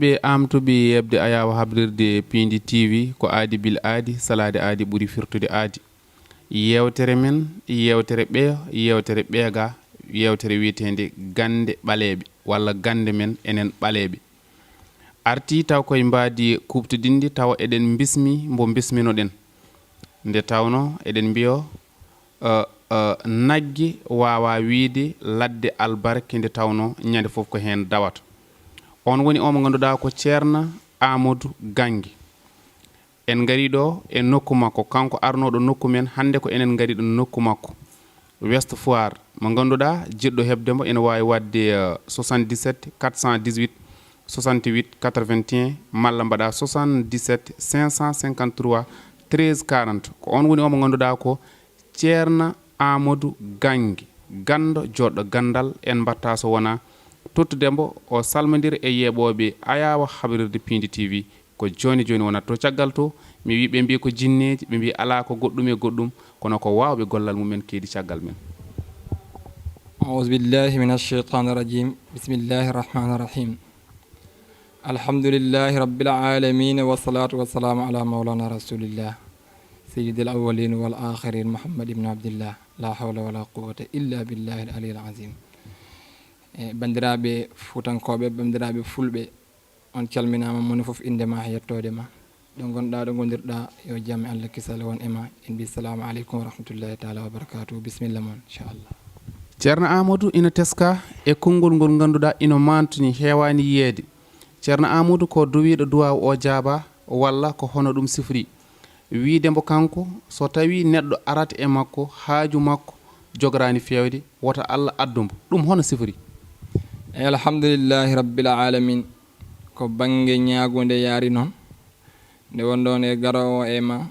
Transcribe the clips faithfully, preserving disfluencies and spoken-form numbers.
Ɓe amtuɓe yeɓde ayaawo habrirde Piindi T V, ko aadi bil aadi, salaade aadi ɓuri firtude aadi. Yeewtere men, yeewtere ɓeeyo, yeewtere ɓeega, yeewtere wiyeteende Gannde Ɓaleeɓe, walla Gannde Men Enen Ɓaleeɓe. Arti taw koye mbaadi kuuɓtodinndi, tawa eɗen mbismi mbo mbisminoɗen. Nde tawnoo eɗen mbiyo, eh, eh, nagge waawaa wiyde ladde albarke, nde tawnoo ñande fof ko heen dawata. Oon woni o mo ngannduɗaa ko Ceerno Aamadu Gannge. En ngarii ɗo e nokku makko, kanko arnooɗo nokku men, hannde ko enen ngari ɗo nokku makko, West Foire, mo ngannduɗaa jiɗɗo heɓde mbo ene waawi waɗde, eh, soixante-dix-sept quatre cent dix-huit soixante-huit quatre-vingt-un, malla mbaɗa soixante-dix-sept cinq cent cinquante-trois treize quarante. Ko oon woni o mo ngannduɗaa ko Ceerno Aamadu Gannge, ganndo joɗɗo ganndal, en mbaɗta so wonaa tottude mbo o salmondir e yeeɓooɓe ayaawo habrirde Piindi T V. Ko jooni jooni wonata to caggal to, mi wi ɓe mbi ko jinneeji, ɓe mbi alaa ko goɗɗum e goɗɗum, kono ko waawɓe gollal mumen keedi caggal men. أعوذ بالله من الشيطان الرجيم. بسم الله الرحمن الرحيم. الحمد لله رب العالمين، والصلاة والسلام على مولانا رسول الله، سيد الأولين والآخرين، محمد بن عبد الله. لا حول ولا قوة إلا بالله العلي العظيم. E, banndiraaɓe Fuutankooɓe, banndiraaɓe Fulɓe, on calminaama, moni fof innde ma e yettoode ma. Ɗo ngonɗaa, ɗo ngondirɗaa, yo jam e Allah kisal won e ma. En mbi salaamu aleykum wa rahmatullahi taala wa barakatuhu. Bisimilla mon, inchallah. Ceerno Aamadu ina teska e konngol ngol ngannduɗaa ina maantini, heewaani yiyeede. Ceerno Aamadu ko duwiiɗo duwaaw o jaabaa, walla ko hono ɗum sifori? Wiyde mbo kanko, so tawii neɗɗo arat e makko, haaju makko jogoraani feewde, wota Allah addu mbo. Ɗum hono sifori? Eey, alhamdulillahi rabbil aalamiin. Ko bannge ñaagunde yaari noon. Nde wonɗon e garoowo e ma,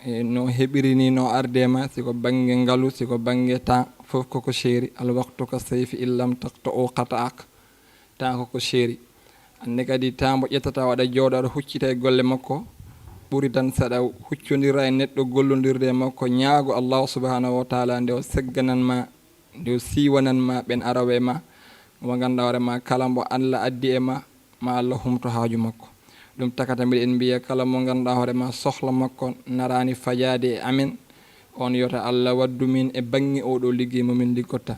e no heɓiri ni, no arde ma, si ko bannge ngalu, si ko bannge temps, fof koko seeri. Al waqtu ka sayfi in lam taqta'u qata'ak. Temps koko seeri. Annde kadi temps mbo ƴettata o aɗa jooɗo, aɗa huccita e golle makko, ɓuri tan saɗa huccondira e neɗɗo, gollondirde e makko, ñaago Allahu subhanahu wa taala nde o segganan ma, nde o siiwanan ma ɓen arawe ma, mo ngannduɗaa hoore ma kala mbo Allah addi e ma, ma Allah humto haaju makko. Ɗum takata mbiɗen mbiya kala mo ngannduɗaa hoore ma sohla makko naraani fajaade e amen, on yota Allah waddu min e bannge oo ɗoo liggey mo min liggotta.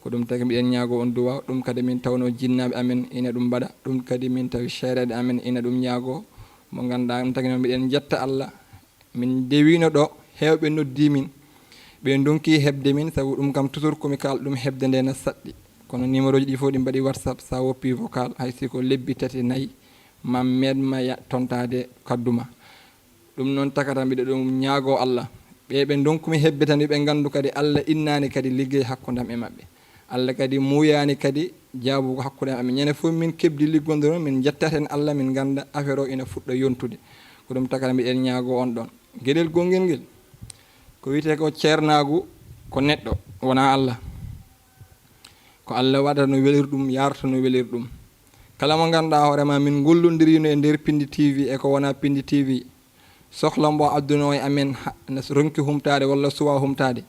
Ko ɗum tagi mbiɗen ñaago on duwaaw, ɗum kadi min tawno jinnaaɓe amen ina ɗum mbaɗa, ɗum kadi min tawi seereeɓe amen ina ɗum ñaago. Mo ngannduɗaa ɗum tagi noon mbiɗen njetta Allah, min ndewino ɗo, heewɓe noddi min, ɓe ndonki heɓde min, sabu ɗum kam toujours ko mi kaal ɗum heɓde nde na saɗɗi. Kono numéro ji ɗi fof ɗi mbaɗi WhatsApp, sa woppi vocal, hay si ko lebbi tati nayi, ma meeɗ ma ya-, tontaade kaddu ma. Ɗum noon takata mbiɗo ɗum ñaago Allah. Ɓe ɓe ndonkumi heɓde tan, yo ɓe nganndu kadi Allah innaani kadi liggey hakkunde am e maɓɓe. Allah kadi muuyaani kadi jaabugo hakkunde am e maɓɓe. Ñande fof min keɓdi liggondiro, min njettat heen Allah, min ngannda affaire o ina fuɗɗa yontude. Ko ɗum takata mbiɗen ñaago on ɗon. Geɗel gongel ngel, ko wiyetee ko ceernaagu, ko neɗɗo, wonaa Allah. Ko Allah waɗata no weliri ɗum, yaarta no weliri ɗum. Kala mo ngannduɗaa hoore ma min ngollondirino e nder Pindi T V e ko wonaa Pindi T V, sohla mbo adduno e amen ha-, na ronki humtaade walla suwa humtaade,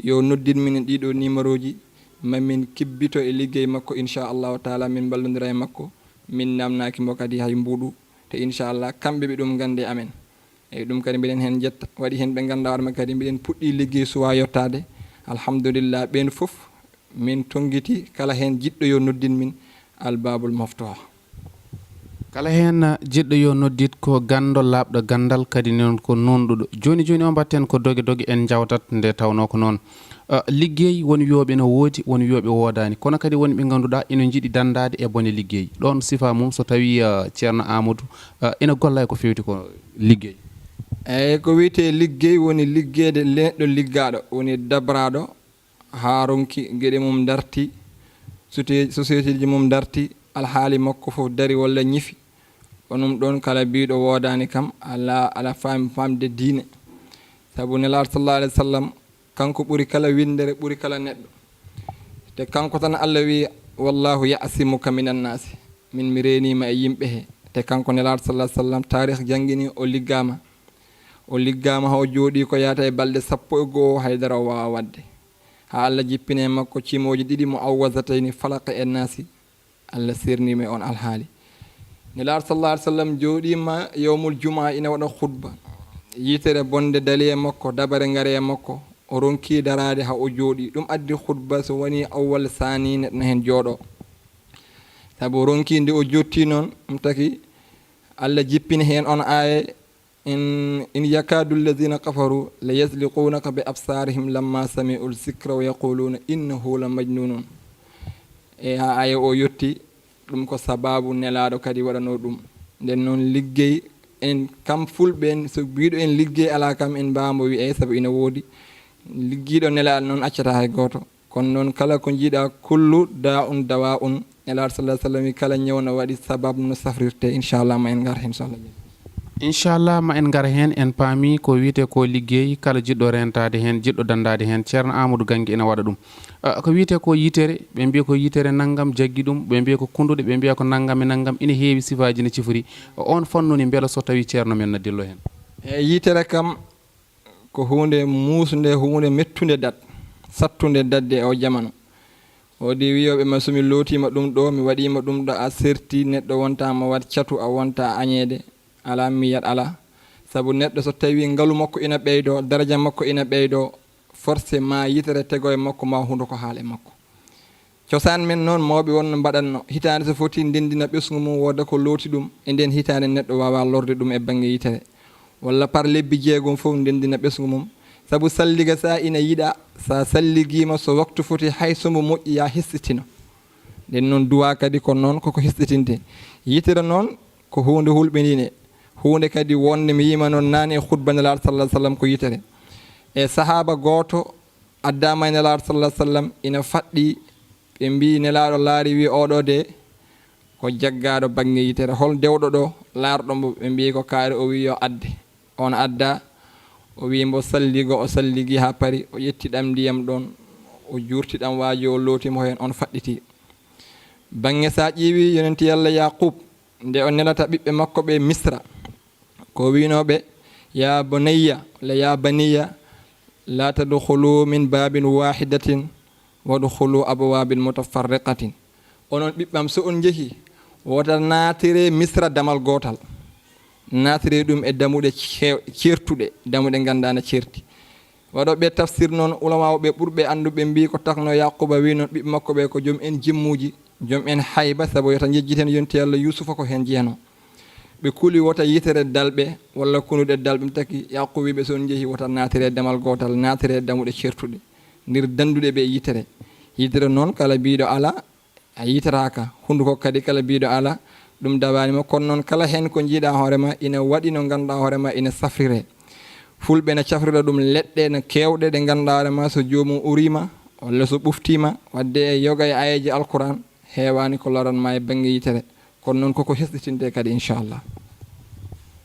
yo noddin min e ɗiɗo numéro ji, ma min kibbito e liggey makko, inchallahu taala, min mballondira e makko, min namnaaki mbo kadi hay mbuuɗu, te inchallah kamɓe ɓe ɗum nganndi e amen. Eyi, ɗum kadi mbiɗen heen njetta, waɗi heen ɓe ngannduɗaa hoore ma kadi mbiɗen puɗɗi liggey suwa yottaade, alhamdulillah, ɓeen fof min tonngiti, kala heen jiɗɗo yo noddin min, Al Babul Maftuha. Kala heen jiɗɗo yo noddit ko ganndo laaɓɗo ganndal, kadi noon ko nuunɗuɗo. Jooni jooni o mbaɗten ko doge doge, en njawtat nde tawnoo ko noon. Eh, liggey won wiyooɓe no woodi, won wiyooɓe woodaani. Kono kadi won ɓe ngannduɗaa ina njiɗi danndaade e bone liggey. Ɗoon sifa mum so tawii, eh, Ceerno Aamadu, eh, ina golla e ko feewti ko liggey. Eey, ko wiyetee liggey woni liggeede neɗɗo liggaaɗo, woni dabraaɗo, haa ronki geɗe mum ndarti, sute-, société ji mum ndarti, alhaali makko fof dari walla ñifi. Ko ɗum ɗoon kala biyɗo woodaani kam, alaa, alaa faam-, faamde diine. Sabu Nelaaɗo sallallahu alayhi wa sallam, kanko ɓuri kala winndere, ɓuri kala neɗɗo. Te kanko tan Allah wi, "Wallahu ya'simuka minan naasi." Min mi reeni ma e yimɓe he. Te kanko Nelaaɗo sallallahu alayhi wa sallam, taarih janngini o liggaama. O liggaama haa o jooɗii ko yaata e balɗe sappo e go'o, haydara o waawaa waɗde. Haa Allah jippini e makko cimooji ɗiɗi, mu'awwazatayni, falaq e naasi. Allah seernii mo e oon alhaali. Nelaaɗo sallallahu alaihi wasallam jooɗiima yawmul jumaa ina waɗa khutba. Yitere bonde dali e makko, dabare ngari e makko. O ronki daraade haa o jooɗi. Ɗum addi khutba so woni awwal, saani, neɗɗo na heen jooɗo. Sabu o ronki nde o jotti noon, ɗum taki Allah jippini heen on aaye, "In, in yakadu alladhina kafaru la yasliqunaka bi absarihim lamma sami'u zikra wa yaquluna innahu la majnunun." E haa aaye o yotti, ɗum ko sababu Nelaaɗo kadi waɗanoo ɗum. Nden noon liggey, en kam fulɓe en, so mbiɗo en liggey alaa kam, en mbaawaa mbo wiyee, sabu ina woodi. Liggiiɗo Nelaaɗo noon accataa hay gooto. Kono noon kala ko njiiɗaa kullu daa un dawa un. Nelaaɗo sallallahu alaihi wasallam wi kala ñaw no waɗi sabab no safrirte. Inchallah ma en ngar heen so Allah jaɓi. Inchallah ma en ngar heen, en paami ko wiyetee ko liggey, kala jiɗɗo reentaade heen, jiɗɗo danndaade heen, Ceerno Amadou Gannge ina waɗa ɗum. Ah, ko wiyetee ko yitere, ɓe mbiya ko yitere nanngam jaggi ɗum, ɓe mbiya ko kunnduɗe, ɓe mbiya ko nanngam e nanngam, ina heewi sifaaji no cifori. On fannu ni mbela so tawi Ceerno men na dillo heen? E yitere kam ko huunde muusnde, huunde mettunde dat, sattunde datde e o jamanu. Woodi wiyooɓe ma so mi lootiima ɗum ɗo, mi waɗiima ɗum ɗo, a serti neɗɗo wonta ma waɗ catu, a wonta añeede, alaa miyat alaa. Sabu neɗɗo so tawi ngalu makko ina ɓeydo, daraja makko ina ɓeydo, forcément yitere tego e makko ma hunduko haal e makko. Cosaan men noon mawɓe won no mbaɗatno, hitaande so foti ndenndina ɓesngu mum, wooda ko looti ɗum, e nden hitaande neɗɗo waawa lorde ɗum e bannge yitere. Walla par lebbi jeegom fof ndenndina ɓesngu mum. Sabu salliga sa ina yiɗa, sa salligiima so waktu foti hay so mbo moƴƴi ya hesɗitino. Nden noon duwa kadi ko noon koko hesɗitinte. Yitere noon ko huunde hulɓindiinde. Huunde kadi wonde mi yima noon naane e khutba Nelaaɗo sallallahu alaihi wasallam ko yitere. E sahaaba gooto addaama e Nelaaɗo sallallahu alaihi wasallam ina faɗɗi, ɓe mbi Nelaaɗo laari wi oɗo de ko jaggaaɗo bannge yitere, hol dewɗo ɗo laarɗo mbo? Ɓe mbi ko kaari, o wi yo adde. On adda, o wi mbo salligo, o salligi haa pari, o ƴetti ɗam ndiyam ɗon, o juurti ɗam waaji, o looti mo heen, on faɗɗiti. Bannge sa ƴeewi yonenti Yalla Yaqub, nde o nelata ɓiɓɓe makko ɓe Misra, ko wiinoo ɓe, ya bunayya, walla ya baniya, la tadkhulu min babin wahidatin wadkhulu abwabin mutafarriqatin. Onon ɓiɓɓam, so on njehi, wota naatire Misra damal gootal. Naatire ɗum e damuɗe ce-, ceertuɗe, damuɗe nganndaa na ceerti. Waɗooɓe tafsir noon, ulamaaɓe ɓurɓe annduɓe mbii ko takno Yaquuba wii noon ɓiɓɓe makko ɓe ko joom en jimmuuji, joom en hayba, sabu yota njejjiten yonti Yalla Yuusufa ko heen jeyanoo. Ɓe kuli wota yitere dalɓe walla kunuɗe dalɓe, taki Yaquuba wii ɓe so on njehi wota naatire damal gootal, naatire damuɗe ceertuɗe, ndir dannduɗe ɓe yitere. Yitere noon kala biiɗo alaa, a yitataaka. Hunnduko kadi kala biiɗo alaa, ɗum dawaani mo. Kono noon kala heen ko njiiɗaa hoore ma ina waɗi no ngannduɗaa hoore ma ina safriree. Fulɓe na cafrira ɗum leɗɗe na keewɗe ɗe ngannduɗaa hoore ma so joomum uriima walla so ɓuftiima, waɗde e yoga e ayeeje Alkuraan, heewaani ko loran ma e bannge yitere. Kono noon koko hesɗitinte kadi inchallah.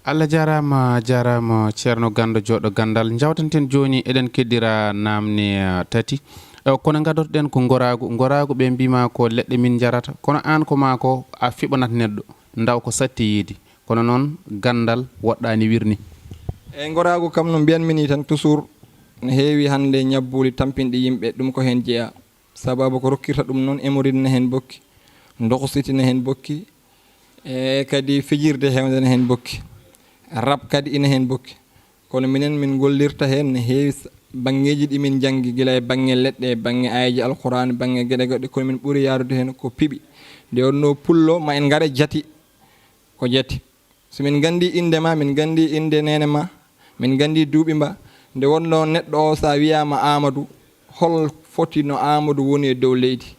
Allah jaaraama, jaaraama Ceerno Ganndo joɗɗo ganndal. Njawtanten jooni eɗen keddira naamne, eh, tati. Eh, kono ngaddotoɗen ko ngoraagu. Ngoraagu ɓe mbiima ko leɗɗe min njarata, kono aan ko maa ko a fiɓanat neɗɗo, ndaw ko satti yiide. Kono noon ganndal woɗɗaani wirni. Eyi, ngoraagu kam no mbiyanmi ni tan toujours, no heewi hannde ñabbuuli tampinɗi yimɓe, ɗum ko heen jeyaa. Sababu ko rokkirta ɗum noon, hémorroïde ne heen bokki, ndokusiti ne heen bokki, e kadi fijirde heewnde ne heen bokki, rab kadi ina heen bokki. Kono minen min ngollirta heen ne heewi s-, banngeeji ɗi min njanngi, gila e bannge leɗɗe, bannge aayeeji Alquraan, bannge geɗe goɗɗe, kono min ɓuri yaarude heen ko piɓi. Nde wonnoo pullo, ma en ngare jati, ko jati. So min nganndi innde ma, min nganndi innde neene ma, min nganndi duuɓi ma. Nde wonnoo neɗɗo o, so a wiyaama Aamadu, hol foti no Aamadu woni e dow leydi?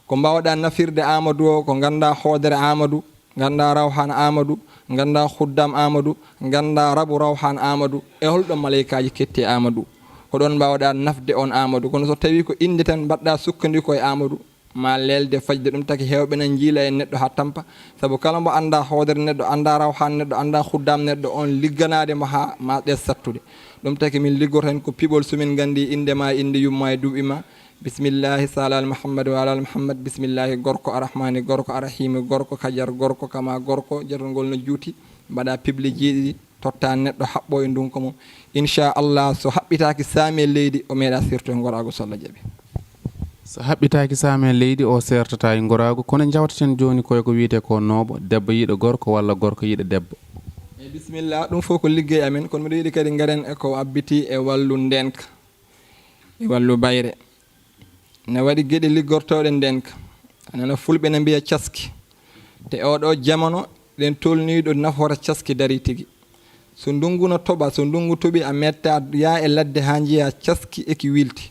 Ko mbaawɗaa nafirde Aamadu o, ko nganndaa hoodere Aamadu, nganndaa rawhaan Aamadu, nganndaa khuddaam Aamadu, nganndaa rabu rawhaan Aamadu, e holɗo maleykaaji ketti e Aamadu? Ko ɗoon mbaawɗaa nafde oon Aamadu. Kono so tawii ko innde tan mbaɗɗaa sukkandiku e Aamadu, ma leelde fajde ɗum, taki heewɓe na njiila e neɗɗo haa tampa. Sabu kala mbo anndaa hoodere neɗɗo, anndaa rawhaan neɗɗo, anndaa khuddaam neɗɗo, oon ligganaade mo haa ma ɗees sattude. Ɗum taki min liggorto heen ko piɓol, so min nganndi innde ma, innde yumma e duuɓi ma. Bismillahi, sala al Muhammad wa ala al Muhammad. Bismillahi gorko, arrahmani gorko, arrahimi gorko, kajar gorko, kama gorko, jarol ngol no juuti, mbaɗa piɓle jeeɗiɗi, totta neɗɗo, haɓɓo e ndunko mum. Inchallah, so haɓɓitaaki saami e leydi, o meeɗa sirto e ngoraagu so Allah jaɓi. So haɓɓitaaki saamen leydi, o seertataa e ngoraagu. Kono njawtaten jooni koye ko wiyetee ko nooɓo, debbo yiɗa gorko walla gorko yiɗa debbo. E bisimilla, ɗum fof ko liggey amen, kono miɗo yiɗi kadi ngaren e ko abbiti e wallu ndeenka, e wallu bayre. Ne waɗi geɗe liggortooɗe ndeenka. A nana fulɓe ne mbiya caski. Te oɗo jamano, ɗen tolniiɗo nafoore caski dari tigi. So ndungu no toɓa, so ndungu toɓi, a metta yaa e ladde haa njiya caski eki wilti.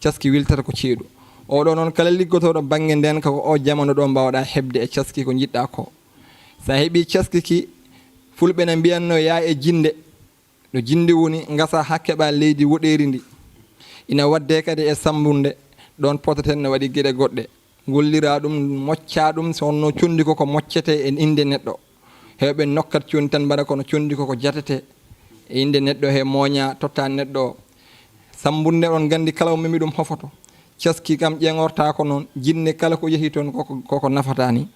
Caski wiltata ko ceeɗu. Oɗo noon kala liggotooɗo bannge ndeenka ko o jamano ɗo mbawɗa heɓde e caski ko njiɗɗa ko. Sa heɓi caski ki, fulɓe ne mbiyanno yaa e jinde. Ɗo jinde woni, ngasa haa keɓa leydi woɗeeri ndi. Ina waɗde kadi e sammbunde, ɗoon potaten ne waɗi geɗe goɗɗe. Ngollira ɗum, mocca ɗum, so wonno conndi ko ko moccete e innde neɗɗo. Heewɓe nokkat conndi tan mbaɗa kono conndi ko ko jatete e innde neɗɗo he mooña totta neɗɗo o. Sammbunde on nganndi kala o memi ɗum hofoto. Caski kam ƴeŋorta ko noon, jinne kala ko yehi toon koko, koko nafata ni.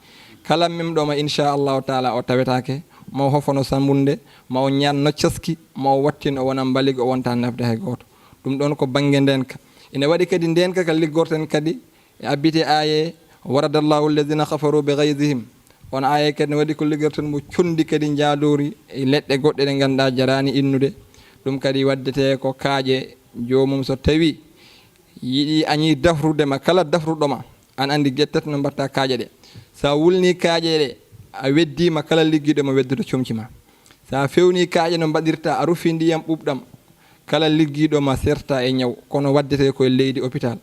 Kala memɗo ma inchallahu taala o tawetake, ma o hofono sammbunde, ma o ñaanno caski, ma o wattin o wona mbaligo o wonta nafde hay gooto. Ɗum ɗoon ko bannge ndeenka. Ina waɗi kadi ndeenka ka liggorten kadi e abbiti aaye, "Waradallahu alladhina kafaru bi ghaydihim." On aaye kadi ne waɗi ko liggorten mo conndi kadi njaadoori e leɗɗe goɗɗe ɗe ngannduɗaa jaraani innude. Ɗum kadi waddete ko kaaƴe joomum so tawi yiɗi añi dafrude ma, kala dafruɗo ma, an anndi geɗe tati no mbatta kaaƴe ɗe. Sa wulni kaaƴe ɗe, a weddima kala liggiɗo ma weddude comci ma. Sa fewni kaaƴe no mbaɗirta, a rufi ndiyam ɓuɓɗam, kala liggiɗo ma serta e ñaw, kono waddete koye leydi hôpital.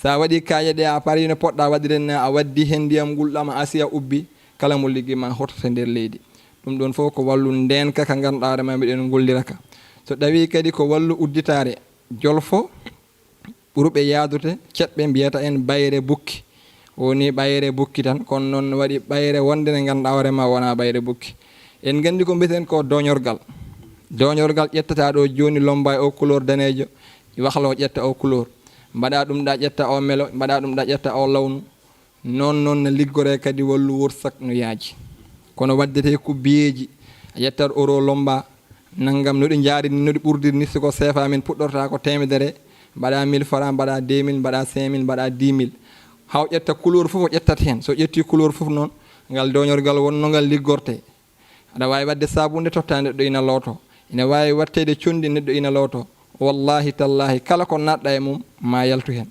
Sa waɗi kaaƴe ɗe, a pari no poɗɗa waɗiren ne, a waddi hen ndiyam ngulɗam, a asi a ubbi, kala mo liggi ma hotote nder leydi. Ɗum ɗon fof ko wallu ndenka ka ngannduɗaa hoore ma miɗen ngollira ka. So tawi kadi ko wallu udditaare, jolfo, ɓurɓe yaadude ceɗɓe mbiyata en ɓayre bukki. Woni ɓayre bukki tan, kono noon waɗi ɓayre wonde nde ngannduɗaa hoore ma wona ɓayre bukki. En nganndi ko mbiyeten ko doñorgal. Doñorgal ƴettata ɗo jooni lomba e o couleur daneejo, wahlo ƴetta o couleur. Mbaɗa ɗum ɗa ƴetta o melo, mbaɗa ɗum ɗa ƴetta o lawnu. Noon noon no liggoree kadi wallu wursak no yaaji. Kono waddete ko biyeeji, a ƴettat euro lomba, nanngam no ɗi njaari ni, no ɗi ɓurdiri ni, siko seefa min puɗɗorta ko teemedere, mbaɗa mille francs, mbaɗa deux mille, mbaɗa cinq mille, mbaɗa dix mille. Haw ƴetta couleur fof o ƴettat heen. So ƴetti couleur fof noon, ngal doñorgal wonno ngal liggorte. Aɗa waawi waɗde saabunde totta neɗɗo ina looto. Ina waawi waɗteede conndi neɗɗo ina looto. Wallahi tallahi kala ko naatɗa e mum ma yaltu heen.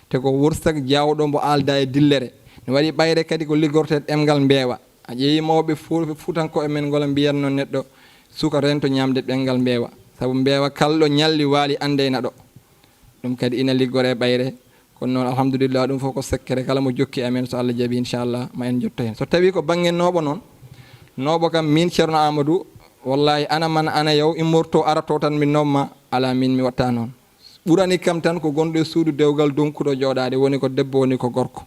Te ko wursak jaawɗo mbo aalda e dillere. No waɗi ɓayre kadi ko liggorte ɗemngal mbeewa. A ƴeewi mawɓe fu-, fuutankooɓe men ngola mbiyatno neɗɗo suka rento ñaamde ɗemngal mbeewa. Sabu mbeewa kalɗo ñalli waali anndeyna ɗo. Ɗum kadi ina liggoree ɓayre. Kono noon alhamdulillah ɗum fof ko sekkere kala mo jokki amen so Allah jaɓi inchallah ma en jotto heen. So tawi ko bannge nooɓo noon, nooɓo kam min Ceerno Amadou, wallahi ana man ana yaw immorto arato tan mi noomma, ala min mi watta noon. Ɓurani kam tan ko gonɗo e suudu dewgal donkuɗo jooɗaade, woni ko debbo woni ko gorko.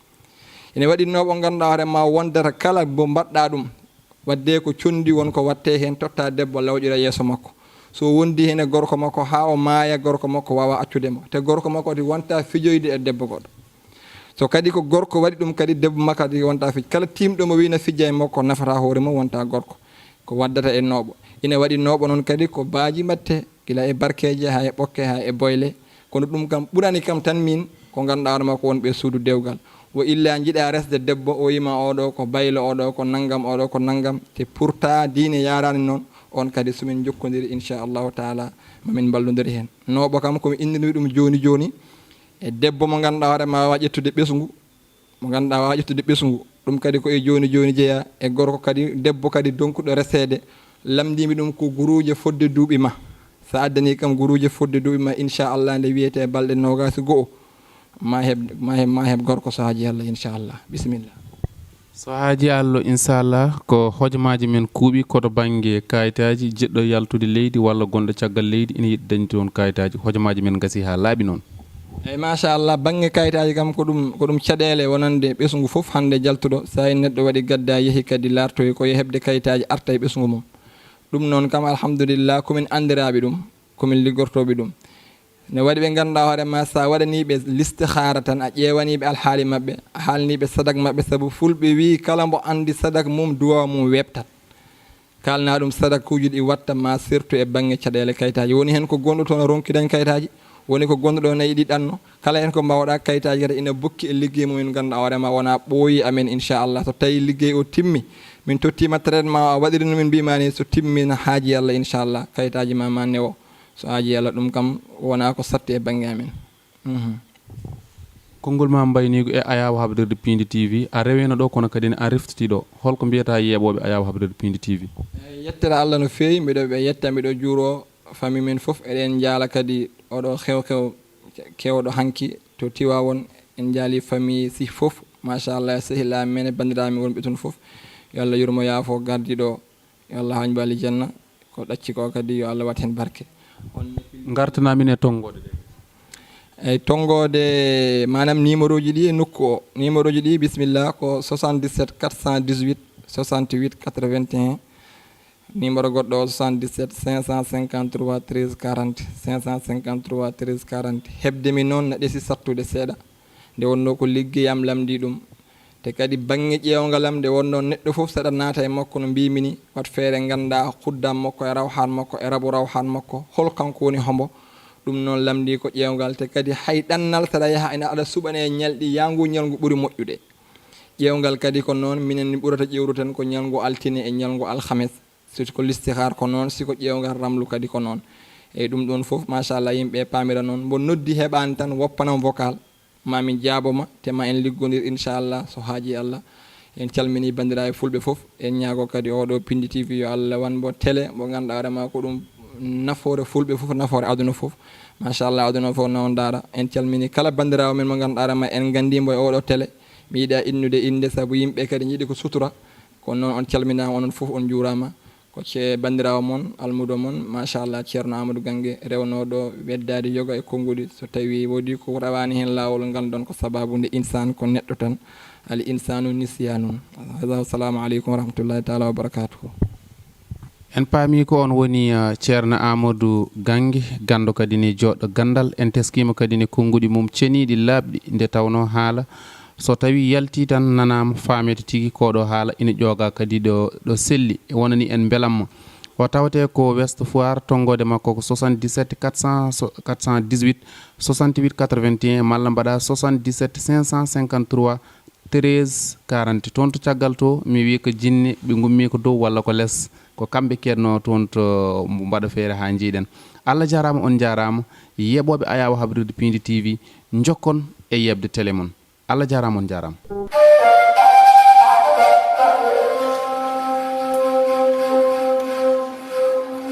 Ene waɗi nooɓo ngannduɗaa hoore ma wondata kala mbo mbaɗɗa ɗum. Waɗde ko conndi won ko watte heen totta debbo lawƴira yeeso makko. So wondi heen e gorko makko haa o maaya gorko makko waawa accude mo. Te gorko makko ati wonta fijoyde e debbo goɗɗo. So kadi ko gorko waɗi ɗum kadi debbo makko ati wonta fij. Kala tiimɗo mo wina fijja e makko nafata hoore mum wonta gorko. Ko waddata e nooɓo. Ina waɗi nooɓo noon kadi ko baaji mbatte gila e barkeeje haa e ɓokke haa e boyle. Kono ɗum kam ɓurani kam tan min ko ngannduɗaa hoore makko wonɓe e suudu dewgal. Wo illa njiɗa resde debbo o yima oɗo ko baylo oɗo ko nanngam oɗo ko nanngam. Te pourtant diine yaarani noon on kadi so min njokkodiri inchallahu taala ma min mballodiri heen. Nooɓo kam komi inndirmi ɗum jooni jooni e debbo mo ngannduɗaa hoore ma waawa ƴettude ɓesngu. Mo ngannduɗaa waawa ƴettude ɓesngu. Ɗum kadi ko e jooni jooni jeya e gorko kadi debbo kadi donkuɗo reseede. Lamndimi ɗum ko guruuje fodde duuɓi ma. So addani kam guruuje fodde duuɓi ma inchallah nde wiyete balɗe noogaas e go'o ma heɓ ma heɓ ma heɓ gorko so haaji Allah inchallah. Bisimilla. So haaji Allah inchallah ko hojomaaji men kuuɓi koto bannge kayitaaji, jiɗɗo yaltude leydi walla gonɗo caggal leydi ina yiɗi dañde toon kayitaaji, hojomaaji men ngasi haa laaɓi noon. Eyi machallah bannge kayitaaji kam ko ɗum ko ɗum caɗeele wonande ɓesngu fof hannde jaltuɗo so tawi neɗɗo waɗi gadda yehi kadi laartoyi ko yo heɓde kayitaaji arta e ɓesngu mum. Ɗum noon kam alhamdulillah komin anndiraaɓe ɗum komin liggortooɓe ɗum. Ne waɗi ɓe ngannduɗaa hoore ma so a waɗanii ɓe listihaara tan a ƴeewanii ɓe alhaali maɓɓe a haalnii ɓe sadak maɓɓe sabu fulɓe wii kala mbo anndi sadak mum duwa mum weɓtat. Kaalna ɗum sadakuuji ɗi watta ma surtout e bannge caɗeele kayitaaji woni heen ko gonɗo toon ronki dañ kayitaaji Woni ko gonɗo ɗo nayi ɗi ɗanno, kala en ko mbawɗa kayitaaji kadi ina bokki e liggey mum, en ngannduɗaa hoore ma wona ɓooyi amen, inchallah. So tawi liggey o timmi, min tottima traitement o, a waɗiri no min mbima ni, so timmi na haaji Allah, inchallah, kayitaaji ma ma newo. So haaji Allah, ɗum kam wona ko satti e bannge amen. Mhm. Konngol ma mbayniigu e Ayawa Habrirde Piindi T V, a rewino ɗo kono kadi ne a reftiti ɗo. Holko mbiyata yeeɓooɓe Ayawa Habrirde Piindi T V? Yettere Allah no feewi, mbiɗo ɓe yetta, mbiɗo juuro famille men fof. Eɗen njaala kadi oɗo xew-xew kewɗo hanki to Tiwawon. En njaali famille si fof, machallah, sehilaaɓe men e banndiraaɓe men wonɓe toon fof. Yo Allah yurmo, yaafo gardiiɗo o. Yo Allah hañbo aljanna. Ko ɗacci ko kadi yo Allah wat heen barke. On Ngartana min e tonngoode ɗe. Eyi, tonngoode, maanaam numéro ji ɗi e nokku o. Numéro ji ɗi, bisimilla, ko soixante-dix-sept quatre cent dix-huit soixante-huit quatre-vingt-un. Numéro goɗɗo o, soixante-dix-sept cinq cent cinquante-trois treize quarante, cinq cent cinquante-trois treize quarante. Heɓde mi noon na ɗesi sattude seeɗa. Nde wonnoo ko liggey am lamndii ɗum. Te kadi bannge ƴeewngal am, nde wonnoo neɗɗo fof saɗa naata e makko no mbiimi ni, wat feere nganndaa quddam makko e rawhaan makko e raɓu rawhaan makko, hol kanko woni hombo. Ɗum noon lamndii ko ƴeewngal. Te kadi hay ɗannal saɗa yaha ina aɗa suɓanee ñalɗi, yaa ngu ñalngu ɓuri moƴƴude. Ƴeewngal kadi ko noon, minen ni ɓurata ƴeewru tan ko ñalngu altine e ñalngu alhames. Si ko listihaar ko noon, si ko ƴeewngal ramlu kadi ko noon. Eyi, ɗum ɗoon fof, machallah, yimɓe paamira noon. Mbo noddi heɓaani tan, woppanam vocal, ma min jaabo ma, te ma en liggondir, inchallah, so haaji Allah. En calmini banndiraaɓe fulɓe fof. En ñaago kadi oɗo Piindi T V yo Allah wan mbo télé, mbo ngannduɗaa hoore ma ko ɗum nafoore fulɓe fof, nafoore aduna fof. Machallah, aduna fof noon ndaara. En calmini kala banndiraawo men mo ngannduɗaa hoore ma en nganndi mbo e oɗo télé. Mi yiɗa innude innde sabu yimɓe kadi njiɗi ko sutura. Kono noon on calminaama, onon fof on njuuraama. Ko ce-, banndiraawo mon, almudo mon, machallah, Ceerno Amadou Gange, rewnooɗo weddaade yoga e konnguɗi. So tawi woodi ko rewaani heen laawol, nganndu-ɗon ko sababu nde insaan ko neɗɗo tan. Al insaanu nisyaanun. Hada, assalamu aleykum wa rahmatullahi taala wa barakatuhu. En paami ko on woni, uh, Ceerno Amadou Gange, ganndo kadi ne jooɗɗo ganndal. En teskiima kadi ne konnguɗi mum ceniiɗi, laaɓɗi, nde tawnoo haala so tawi yalti tan nanaama, faamete tigi ko ɗo haala ina ƴooga kadi ɗo, ɗo selli, wonani en mbelamma. O tawte ko Ouest Foire, tonngoode makko ko soixante-dix-sept quatre cent, so-, quatre cent dix-huit soixante-huit quatre-vingt-un, malla mbaɗa soixante-dix-sept cinq cent cinquante-trois treize quarante. Toon to caggal to, mi wiyi ko jinne ɓe ngummi ko dow walla ko les, ko kamɓe keednoo toon to mbaɗa feere haa njiiɗen. Allah jaaraama, on njaaraama. Yeeɓooɓe Ayaawo Habrirde Piindi T V, njokkon e yeeɓde télé mon. Allah jaaraama, on njaaraama.